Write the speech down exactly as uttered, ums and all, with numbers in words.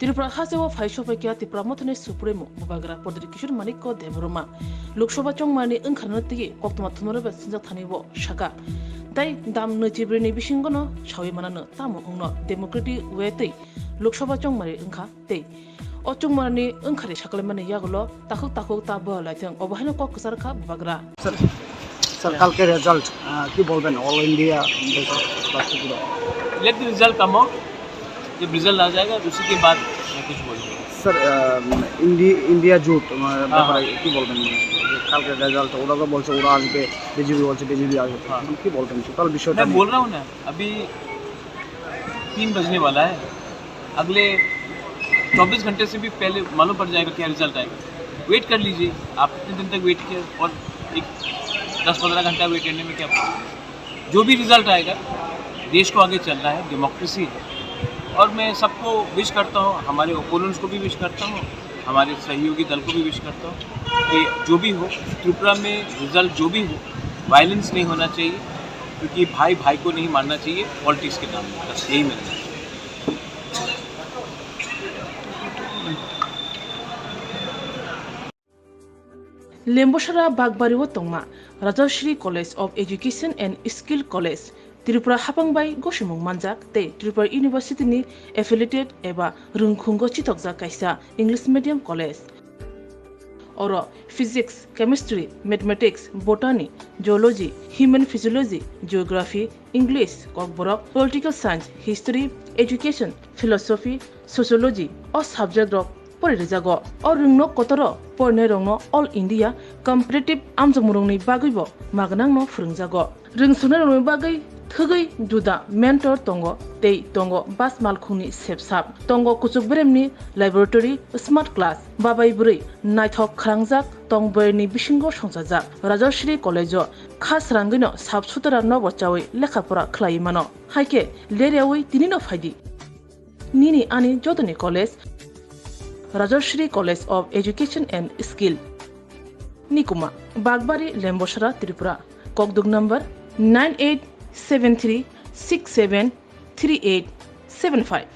Tripura hasteo phai sophaikha Tipra Mothani Supremo Bubagra Pradyut Kishore Manikya Debbarma. Lok Sabha chongmani wngkharno twi koktwma thumnarokbai sinjak thani bo sakha. Tai dam nwichi bwrwini bisingono sawi manano tamo wngno democratic way twi Lok Sabha chongmani wngkha tei o chongmani wngkhari saklaimani yagulo takhuk takhuk ta bo laithang obo haino kok kwchar kha Bubagra. Sir, sir कल के रिजल्ट, अ, की बोलबेन all India. Let the result come out. जब रिजल्ट आ जाएगा तो उसी के बाद मैं कुछ बोलूँगा। सर, अ, इंडी, इंडिया जूट, अ, हाँ। ব্যাপারে কি বলবেন? কালকে রেজাল্ট ওরা তো বলছে ওরা আসবে, বিজেপি বলছে বিজেপি আসবে। हाँ। কি বলবেন টোটাল বিষয়টা मैं নিয়ে? बोल रहा हूँ ना, अभी तीन बजने वाला है। अगले चौबीस घंटे से भी पहले मालूम पड़ जाएगा क्या रिजल्ट आएगा। वेट कर लीजिए, आप इतने दिन तक वेट किया और एक दस पंद्रह घंटा वेट करने में क्या प्रॉब्लम? जो भी रिजल्ट आएगा, देश को आगे चलना है, डेमोक्रेसी है। और मैं सबको विश करता हूँ, हमारे ओपोनेंट्स को भी विश करता हूँ, हमारे सहयोगी दल को भी विश करता हूँ कि जो भी हो, त्रिपुरा में रिजल्ट जो भी हो, वायलेंस नहीं होना चाहिए, क्योंकि भाई भाई को नहीं मारना चाहिए पॉलिटिक्स के नाम पे। बस यही मेरा Lembosara Bagbari o tongma Rajashri College of Education and Skill College, Tripura hapang bai gosimung manjak tei Tripura University ni affiliated eba rwngkhungo chitokjak kaisa English medium college. Oro physics, chemistry, mathematics, botany, zoology, human physiology, geography, English, kokborok, political science, history, education, philosophy, sociology o subject rok pori rijago. O rwngno kotoro porinai rokno All India competitive amjokmung rokni bagwi bo magnangno phwrwngjago. Rwngsuknai rokni bagwi thwgwi juda mentor tongo tei tongo bas malkhungni sepsap, tongo kuchuk beremni laboratory, smart class, babai bwrwi naithok khwrangjak tong boyarni bisingo songchajak. Rajashri College o kha srangwino sap sutara nobo chawi lekha pora khlaiwi mano. Haikhe leryawi tinino phaidi. Nini ani jotoni college, Rajashri College of Education and Skill. Nikuma, Bagbari, Lembosara, Tripura. Kokduk number nine eight seven three six seven three eight seven five.